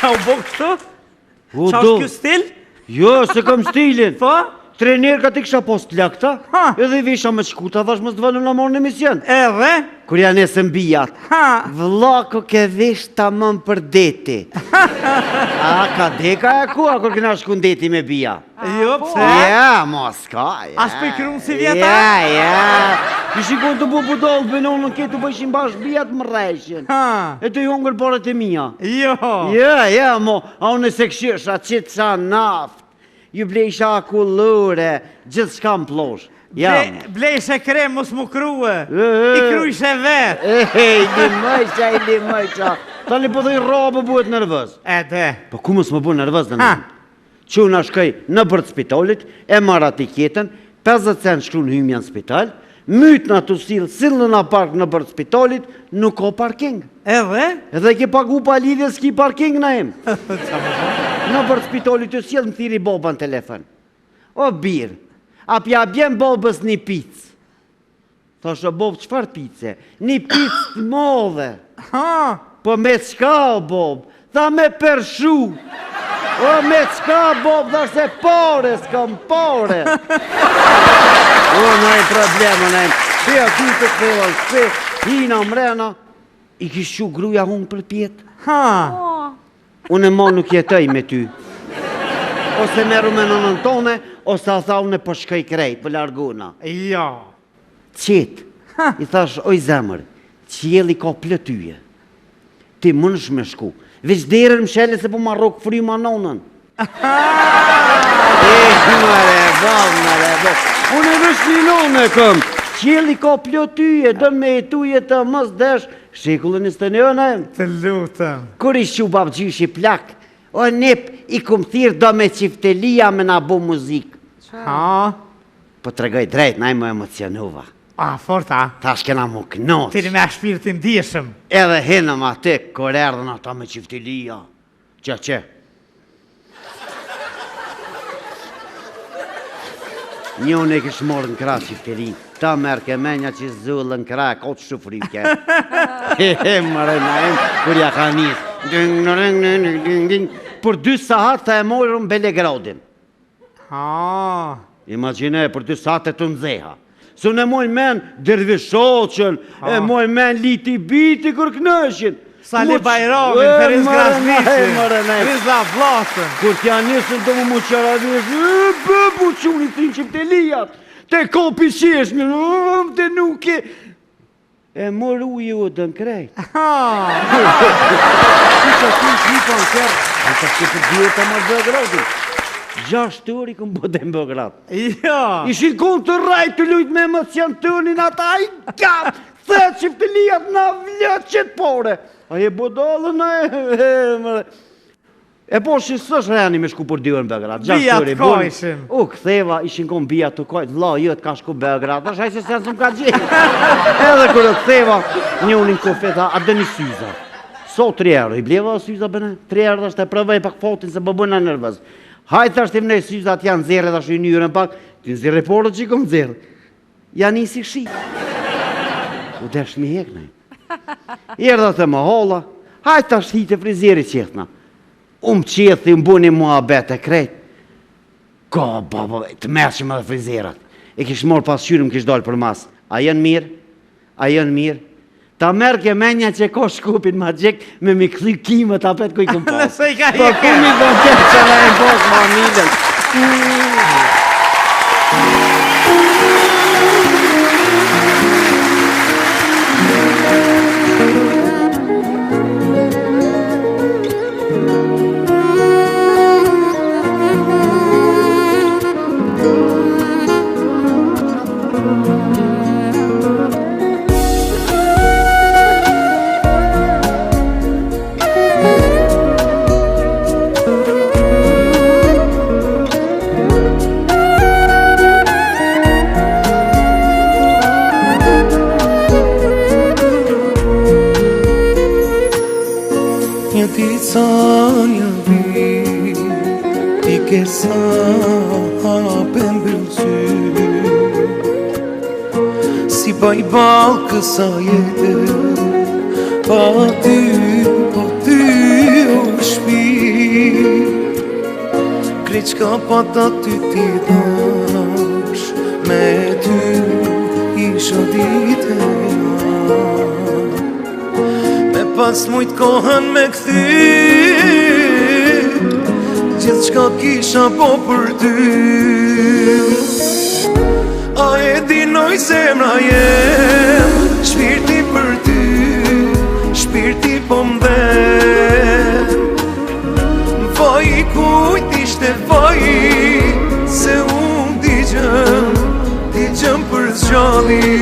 Qa u bo kështu? U Qa do. është ky stil? Jo, s'e kam stilin. Po? Trenerkat i kisha pas të lagta, Ha. edhe i visha më të shkurta, thash mos të vënë në morë në emision. Edhe? Kur ja nesën bijat. Ha. Vlla ko ke vesh tamam për deti. A, ka deka e kua, kur kena shku në deti me bija. Jo, pse? Ja, mos ka, ja. A s'po i krun si vjeta? Ja, ja. Ishin konë tu bu budall, bënon në ketu bëjshin bashkë bijat më rrejshin. Ha. E të hongër paret e mia. Jo. Ja, ja, mo, a unë se këshisha, qitë sa naft, ju blejsha akullore, gjithçka më plosh. Ja, Ble, blejshe krem mos mu krue. E, e. I krujshe vet. E, i limojsha, i limojsha. Tani po dhej rabë buhet nervoz. Edhe. Po ku mos më bu nervoz në Ha. në? Çuna shkoj në bërë të spitalit, e marr etiketën, 50 cent shkruan hymja në spital, myt na të sill, sill në park në bërë të spitalit, nuk ka parking. Edhe? Edhe ke pagu pa lidhje, s'ki parking në im. Në bërë të spitalit të sjell, më thiri baba në telefon. O bir, a pja bjen babës një picë? Thash o bab, çfarë pice? Një picë të madhe. Ha. Po me çka o bob? Tha me pershu. O me çka bob? Tha se pare, s'kam pare. O, në e problem, në e. Pja ty të ktheva në shtëpi, hina mrena, i kish qu gruja hunë për pjetë. Ha. Unë mo nuk jetoj me ty. Ose merru me nënën tone, ose a tha unë po shkoj krejt, po largona. Jo. Qetë, i thash, oj zemër, qielli ka plot yje. Ti mundesh me shku. Veç derën më shele se po ma rrok fryma nonën. E, mëre, bo, mëre, bo. Unë e veç një nonë e këm. Qielli ka plot yje, don me jetu jetë mos desh. Shekullin 21 e. Të lutem. Kur i shu babgjyshi plak, o nip, i kum thirë do me çiftelia me na bo muzikë. Ha. Po tregoj drejt, naj më emocionova. A, fort, a? Thash kena mu knaq. Ti me shpirtin ndjeshëm. Edhe hinëm aty, kur erdhën ata me çiftelia. Që, që? Njënë e kish morë në krah çiftelin. Ta merr ke menja që zullë në krah, ka të shufrike. He, he, mëre na em, kur ja ka nisë. Ding, ding, ding, ding, ding. Për dy sahat tha e morëm Belegradin. Ha. Imagjine, për dy sate të nxeha. Se unë e moj men Dervishoqën, e moj men Liti Biti kur knëshin. Sali Bajramin, Feriz Krasniqin, Riza Vllasën. Kur t'ja nisën të më mu qaravish, e bë bu quni të në çiftelijat, te kopi qesh, në te nuke. E mor uji u dën krejt. Ha. Kisha ty që i pa në kërë, a ka që për dy orë të marrë Beogradin. Gjashtë orë i këm bo dhe në Beograd. Jo. Ishin konë të rajt të lujt me emocion tënin ata, i ka, the çiftelijat na vlët qëtë pore. A je budallë në e, e, mëre. E po shi s'është reni me shku për dy orë në Beograd. Gjashtë Bijat orë i bën. kajshin. U ktheva, ishin kon bija të kajt, vlla jot ka shku Beograd. Thash ai se sen s'm ka gjetë. Edhe kur u ktheva, njëri në kofe tha, a dëni syza. So 3 euro, i bleva syza bëne, 3 euro thash të provoj pak fotin se po bëna nervoz. Hajt thash ti vnej syzat janë nxjerrë thash ynyrën pak, ti nxjerrë porët që i kom nxjerrë. Ja nisi shi. U desh mi hek ne. Erdha te mahalla, hajt tash hi te frizeri qethna. U më qethi, më buni muhabet e krejt. Ka, baba, të meqëm edhe frizerat. E kish morë pasqyrë, më kish dalë për mas. A janë mirë? A janë mirë? Ta merr ke menja që ka shkupin magjik me mi kthy kimët apet ku i kum pas. Nëse i ka Po ku mi bën keq që na e pas familjen. Një ditë sa një vit Ti ke sa hap e mbyll sy Si baj ball kësaj jete Pa ty, po ty o shpirt. Krejt çka pata ty t'i dhash Me ty isha ditë e natë Me pas mujt kohën me kthy Gjithçka kisha bo për ty A e din oj zemra jem Shpirti për ty Shpirti po m'dhem Faji kujt ishte faji Se unë digjëm Digjëm për s'gjalli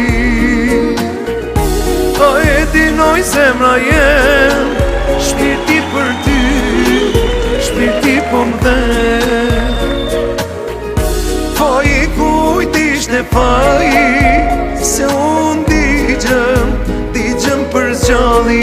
A e din oj zemra jem Shpirti për ty Shpirti po m'dhem Faji kujt ishte faji Se unë digjëm Digjëm për s'gjalli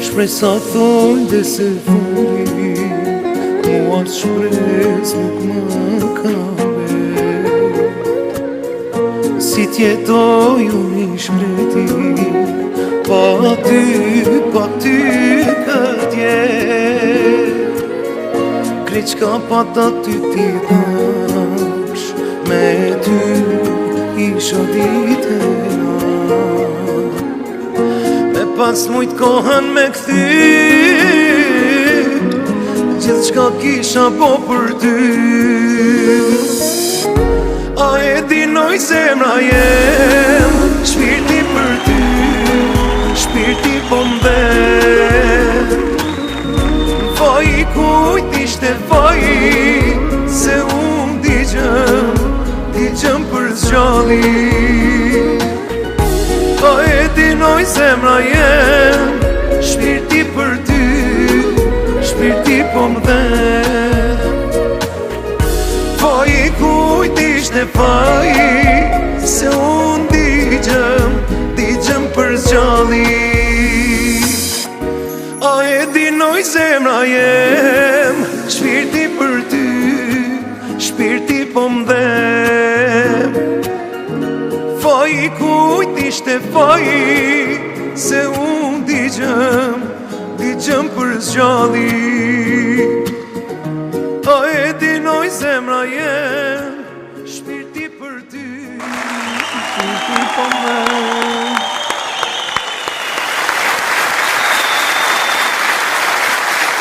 Shpresa thojnë dhe se furi Mua shpres nuk më ka bet Si t'jetoj unë i shkreti Pa ty, pa ty këtë jetë Krejt çka pata ty t'i dhash Me ty isha ditë e natë Me pas mujt kohën me kthy Gjithçka kisha bo për ty A e din oj zemra jem Shpirti për ty Shpirti po m'dhem Faji kujt ishte faji Se unë digjëm Digjëm për s'gjalli A e din oj zemra jem Shpirti për ty Shpirti po m'dhem Faji kujt ishte faji Se unë digjëm Digjëm për s'gjalli A e din oj zemra jem Shpirti për ty Shpirti po m'dhem Faji kujt ishte faji Se unë digjëm Digjëm për s'gjalli A e din oj zemra jem